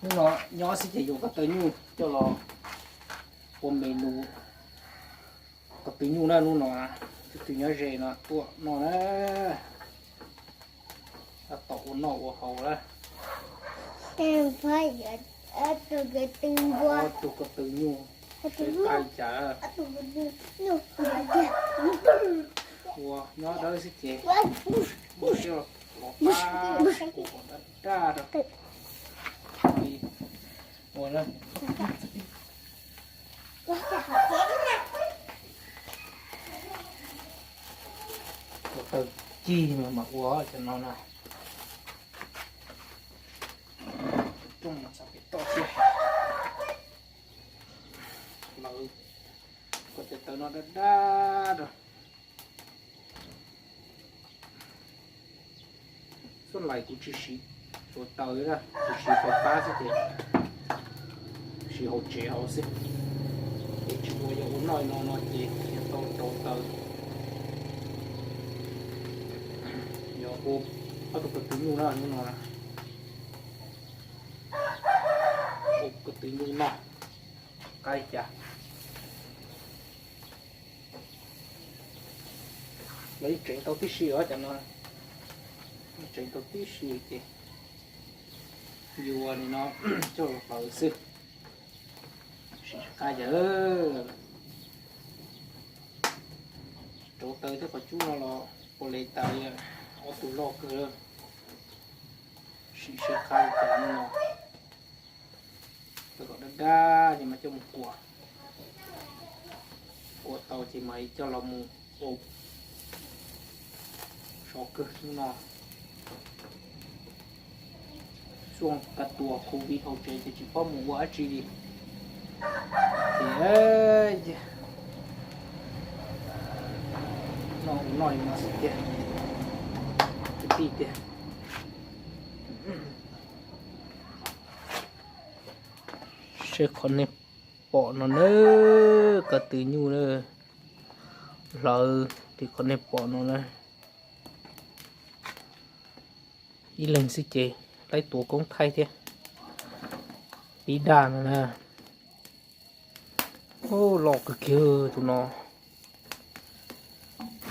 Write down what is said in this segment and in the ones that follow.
Hnub no nyob xwb ces yuav ko taw nyuj coj los ua me nus ko taw nyuj na. Hnub no tus twg nyob ze no tuaj noj na, tab tom ua noj ua haus na. Tus ko taw nyuj, qa cas ua nyob dawb xwb ces ua siab los pab ua kom daj daj rau. Ua na, ua taw cig mas ua cov no na. Rooj mas txog pem toj thiab. Lawv ua cov taw no daj daj rau. Xub lais kuv tsis siv tsuav taws, tsis siv fais fab xwb ces siv hauv tsev hauv xwb. Ces tsis ua, yog ua noj no no ces yog tau rau taws. Yog ua ob tug ko taw nyuj na, hnub no ua ko taw nyuj noj, qab li cas. Lawv yeej tseev tau tib si os cov no, yeej tseev tau tib si ces yus ua li no coj los hlawv xwb. Sim qab yawg, rau taws thiab qhov cub no los puas le tas li, ob tug loj kawg. Sim seb qab li cas no. Kom daj daj ces mas coj mus kuam, kuam tau ces mas coj los mus ua sov kawg hnub no. Xuaj ka tua covid hauv tsev ces tsis paub mus ua dab tsi li. Ces noj ua noj li no xwb tiag, kwv tij tiag. Seb qhov nej pom no na, ko taw nyuj na, hlawv li qhov nej pom no na. Ib leeg xwb ces laib tua koob thaij thiab. Pib daj no na. Loj kawg kiag tus no.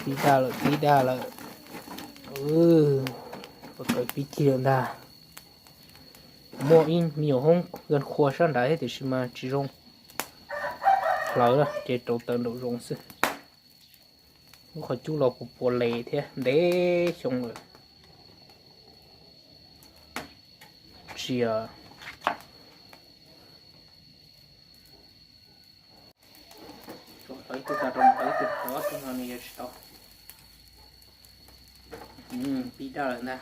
Pib daj lawm, pib daj lawm. Pib cig lawm ntag. Muaj ib me nyuam hoob gas qhua sab nrad thiab tiam sis mas tsis zoo hlawv na, ces rau taws nraum zoov xwb. Lub qhov cub los puas puas le thiab, ntev xyoo lawm. Tsis hlawv ib tug tag rau, hlawv ib tug, hlawv ob tug no nws yuav tsis tau. Pib daj lawm ntag.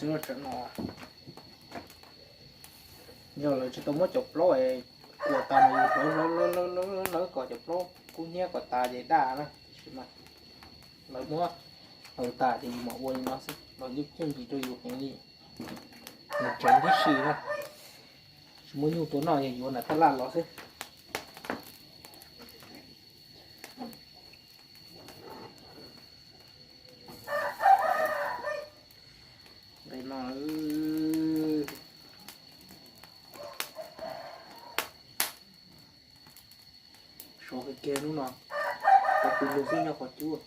Xwb tsam no yog lawv tsis tau muab cov plaub kuam tas mas yus hlawv hlawv hlawv kom cov plaub kub hnyiab kom tas ces daj na. Tiam sis mas lawv muab hlawv tas ces yus mam ua li no xwb, los yeej yooj yim rau yus heev li. Nws tseev tib si na, tsis muaj nyuj tua noj, yog yuav nram tab laj los xwb. Nqe no sov kiag kiag hnub no, tau pw lug xwb nyob qhov cub.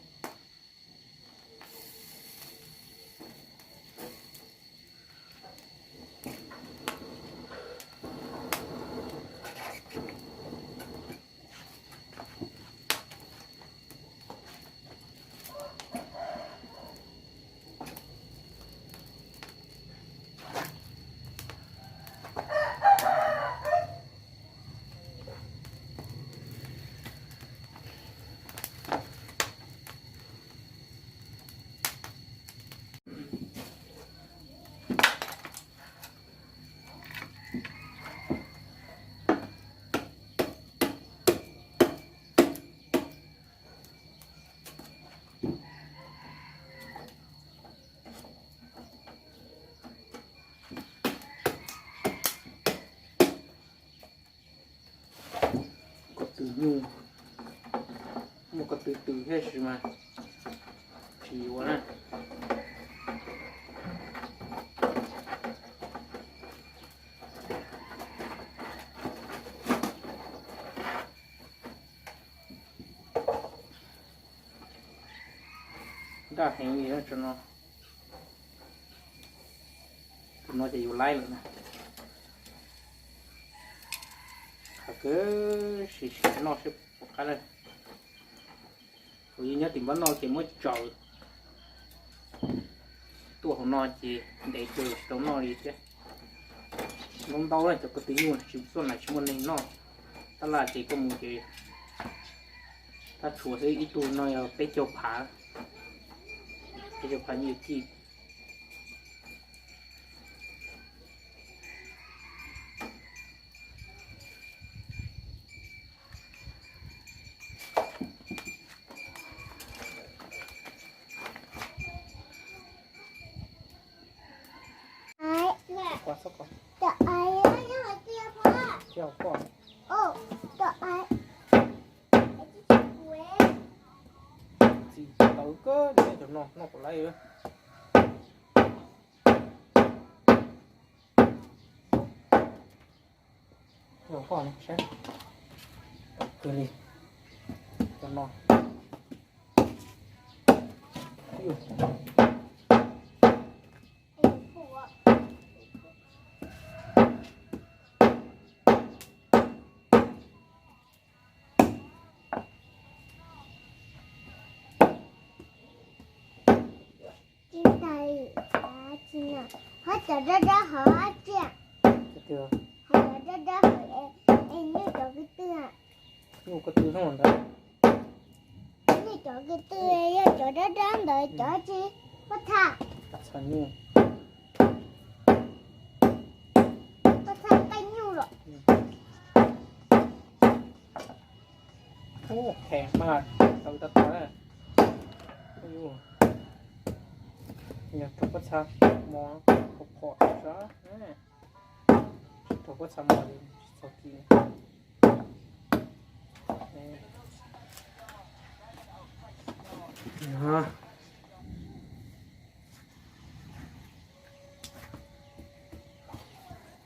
Nyuj muaj ko tw tw thiab sis mas tsis yuav na. Daj heev li no. Tus no ces yus laib lawm na. Qhov kawg sim sim noj seb puas qab lawm. Kuv yeej nyob tim npab noj ces muab tsaws tuaj hauv no ces ntev kawg tsis tau noj li thiab. Ntau ntau na cov ko tw nyuj tsis tuaj na tsis muaj neeg noj. Tab laj ces koj mus ces thaj tshuav xwb ib tug no yog peb caug phav, peb caug phav nyuj kij. Txiv tawv kawg li cov no noj puas laib. Ua koj no saib kawg li. Cov no. Ho cov dawb dawb hauv tsiaj, ho cov dawb dawb hauv es nyuj cov kwv tw, nyuj kwv tw ntawd, nyuj cov kwv tw yog cov dawb dawb ntawd cov tsis pob txha, pob txha tej nyuj los. Ub, khev mas tawv tag tag. Yog rau pob txha mos khov khov sab, rau pob txha mos tsis txog kis.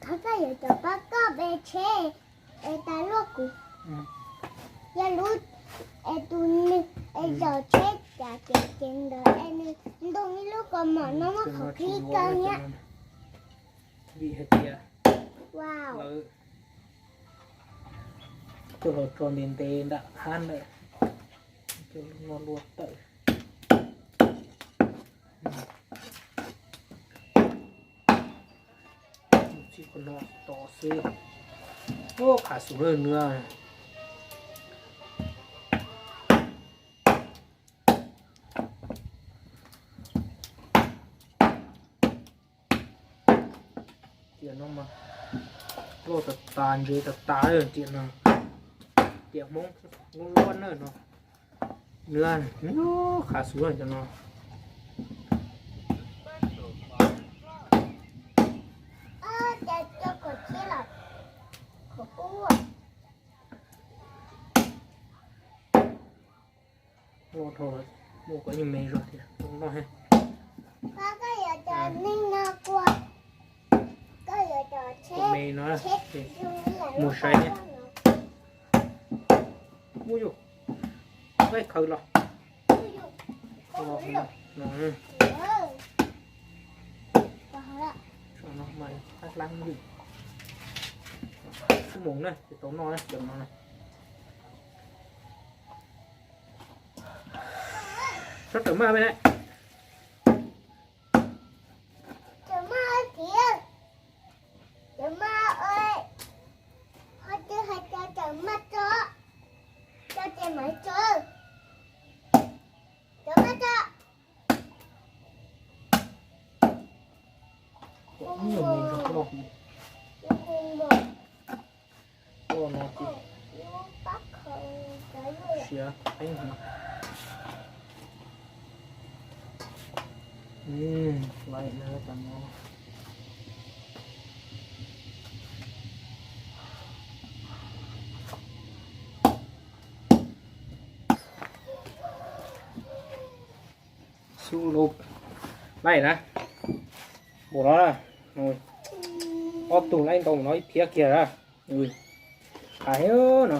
Thov koj yuav cov pab koj pe tsheb es tas luaj kuv. Yog lub es tus nws es zom tsheb cas ces ces ntawd es nws ntoo ib lub kaus mom no muab qhov khib kawg niam. Vim hais tias lawv coj los tso ntev ntev nram hab ntawm, coj los no luaj tawm. Txij qhov no tos xwb. Ub, khav xus lawm nws. Tiam no mas loj tas tas ntse tas tas tiam no. Tiam Hmoob lub luab na no. Nws khav xus cov no. Ua dhau lawm, muaj kom nyuag me zog tias noj he. Ua me no, mus saib thiab. Ua yus, qaib khaws los. Ib moos na ces tau noj na cov no na. Tsob rawm maj me na. Rawm maj tiag, rawm maj, ho twb hais tias rawm maj tso, tso ces mam tso, rawm maj tso. Ua no ces siav qeeb heev. Laiv na cov no. Xub lub laij na, npaum no na, ob tug laij ntau no ib phiab kiag na. Qab heev no,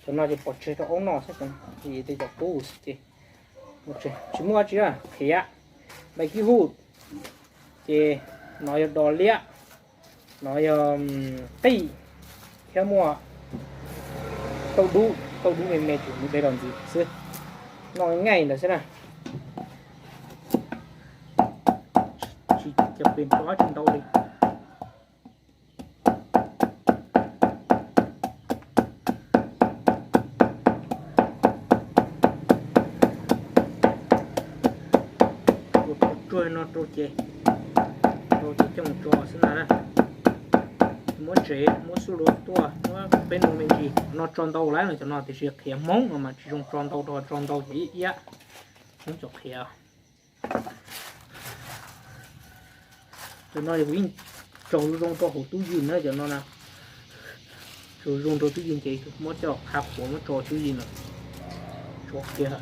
cov no ces pov tseg rau aub noj xwb, vim tej cov qub xwb ces tsis muaj dab tsi na, qhiav, npais kib huj, ces no yog dos liab, no yog qij, thiab muaj tauj dub, tauj dub me me tsuas muab de los ntxiv xwb, noj nqaij ntawd xwb na. Tsis cov pem rov tsis ntau li. Ua tsuag no rau ces, rau ces coj mus tso xwb na. Muab tsev, muab xub luav tuaj, muab peb nus me ntsis no tso ntau lawm no, cov no tiam sis qhiav Hmoob no mas tsis zoo tso ntau, rau tso ntau ces ib iab Hmoob cov qhiav. Cov no kuv yeej tsaug zoo rau hauv tub ywg na, cov no na. Tsaug zoo rau tub ywg ces muab coj qhab qhuav muab tso tub ywg no. Tso kiag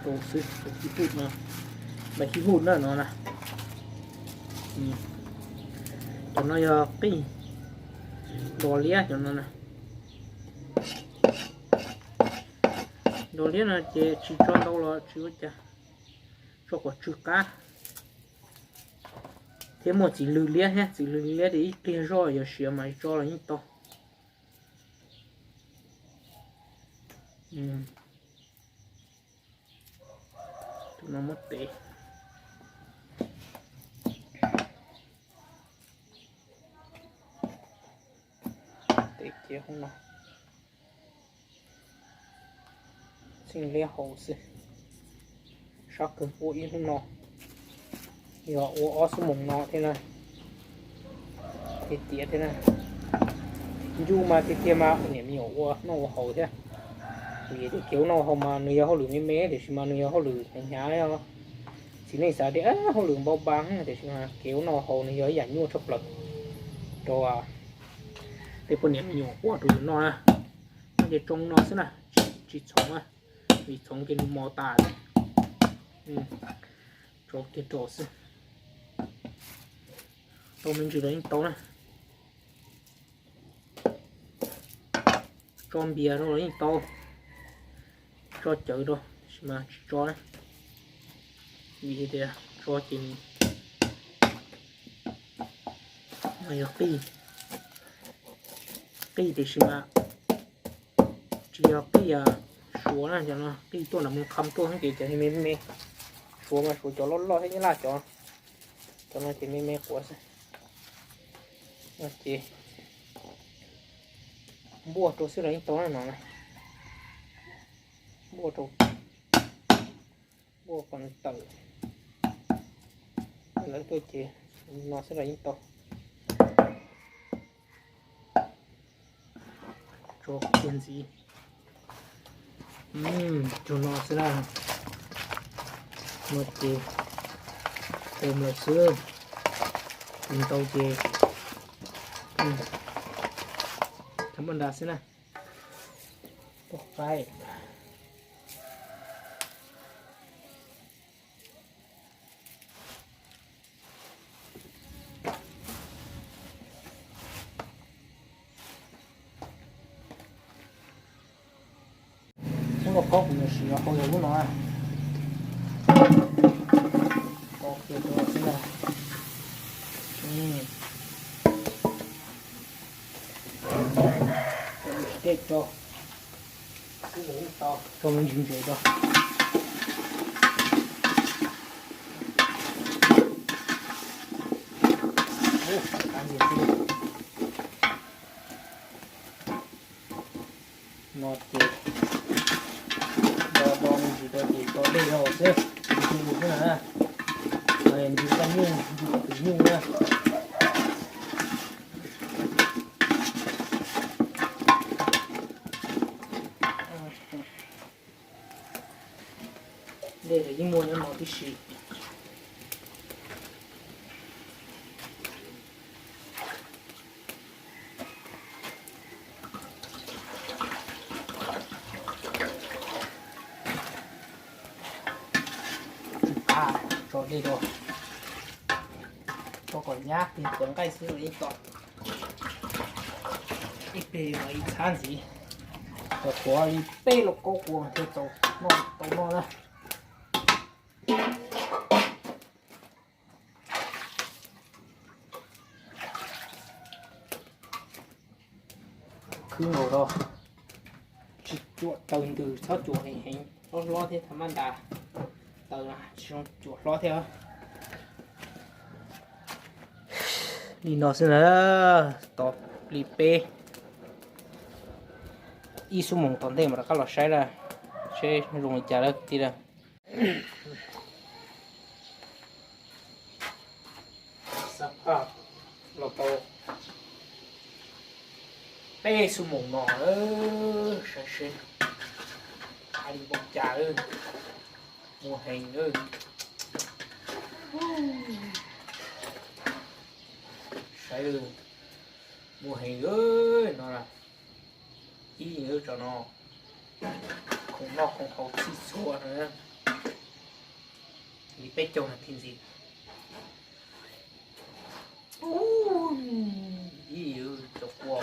rau xwb, tib huj no, npais kib huj na no na. Cov no yog qij, dos liab cov no na. Dos liab no ces tsis tso ntau los tsis ua cas, tso kom tsw qab. Thiab muaj txiv lws liab thiab, txiv lws liab ces ib pliag zoj yuav siav mas tso los yeej tau. Tus no muab tev, tev kiag hauv no, txheej liab hauv xwb. Sab kawg ua ib hnub no, yog ua ob xuab moos no thiab na, tiav tiav thiab na. Ncu mas tiag tiag mas niam me nyuam ua noj ua haus thiab. Vim tias kev ua noj ua haus mas nws yog hauj lwm me me, tiam sis mas nws yog hauj lwm hnyav hnyav. Txiv neej xav tias hauj lwm npau npas, tiam sis mas kev ua noj ua haus nws yog ib yam nyuaj tshaj plaws rau tej poj niam me nyuam ua rau yus noj na. Noj ces tsoo no xwb na, tsis txhoov, vim txhoov ces nws mos tas. Tso kiag rau xwb, tau me ntsis los yeej tau na. Tso npias rau los yeej tau, tso cawv rau tab sis mas tsis tso na, vim tias tso ces no yog qij, qij tiam sis mas tsis yog qij suav na, cov no qij tuaj nram Moos Kham tuaj ces cov me me, suav mas suav cov loj loj thiab nyab laj cov, cov no ces me me quav xwb. No ces npuaj rau xwb los yeej tau na no na, npuaj rau, npuaj kom nws tawm lawv tuaj ces no xwb los yeej tau. Tso kiag ntxiv, tso no xwb na. No ces ua lawm xwb, tsis ntau ces thab npaj nra xwb na. Tuaj qaib. Lub lauj kaub kuv yuav siv hau yog lub no. Tso kiag rau xwb na. Dej rau, tso me ntsis ntses rau. No ces do do me ntsis rau ces tso dej rau xwb, ntsis xwb na. Ntsis tau nyuj, ntsis tau nyuj na. Dej yeej muaj nyob no tib si. Tsw Tso dej rau, tso kom nyab tiag, tuav nqaij xwb ib tom. Ib pliag no ib txhab ntxiv, tau tuav li peb lauj kaub kua thiaj tau noj na. Khwb nkaus rau, tsis cuam taws ntws, txhob cuam heev heev, hlob hlob thiab thaum maj ntas taws tsis zoo cuam hlob thiab. Li no xwb na, tos li peb ib xuab moos tom ntej mam rov qab los saib na, seb zoo li cas lawm kwv tij na. Xab phaj los tau peb xuab moos no, saib seb hais li npaum cas, muag heev. Saib, muag heev no. Ib yim lub tso no, khoom noj khoom haus txhij txhua no, li peb caug nas this ntxiv. Ib yim lub tso kua.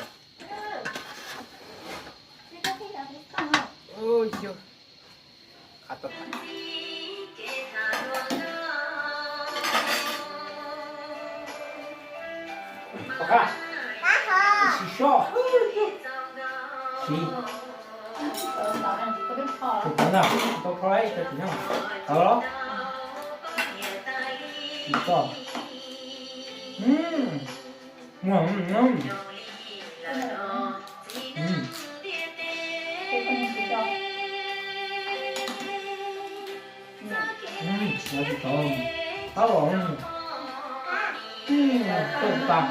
Siv soj, siv, tau rho ib co tsis nyob, tau los, siv soj, muag, qab los, tau tas.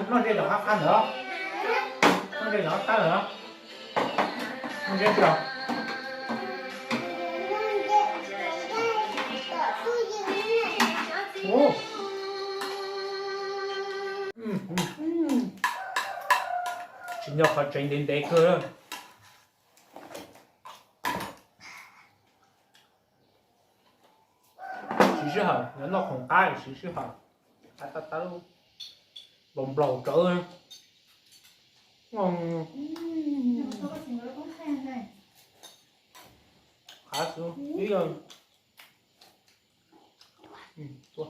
Noj ze los qab qab ntawd, noj ze los qab qab ntawd, noj ze tsis los. Tsis nco qhov tsev ntev ntev kawg. Siv sij hawm, noj khoom qab siv sij hawm, qab tab tab lub nplaum nplaum rawv. Qab xwb ib, tua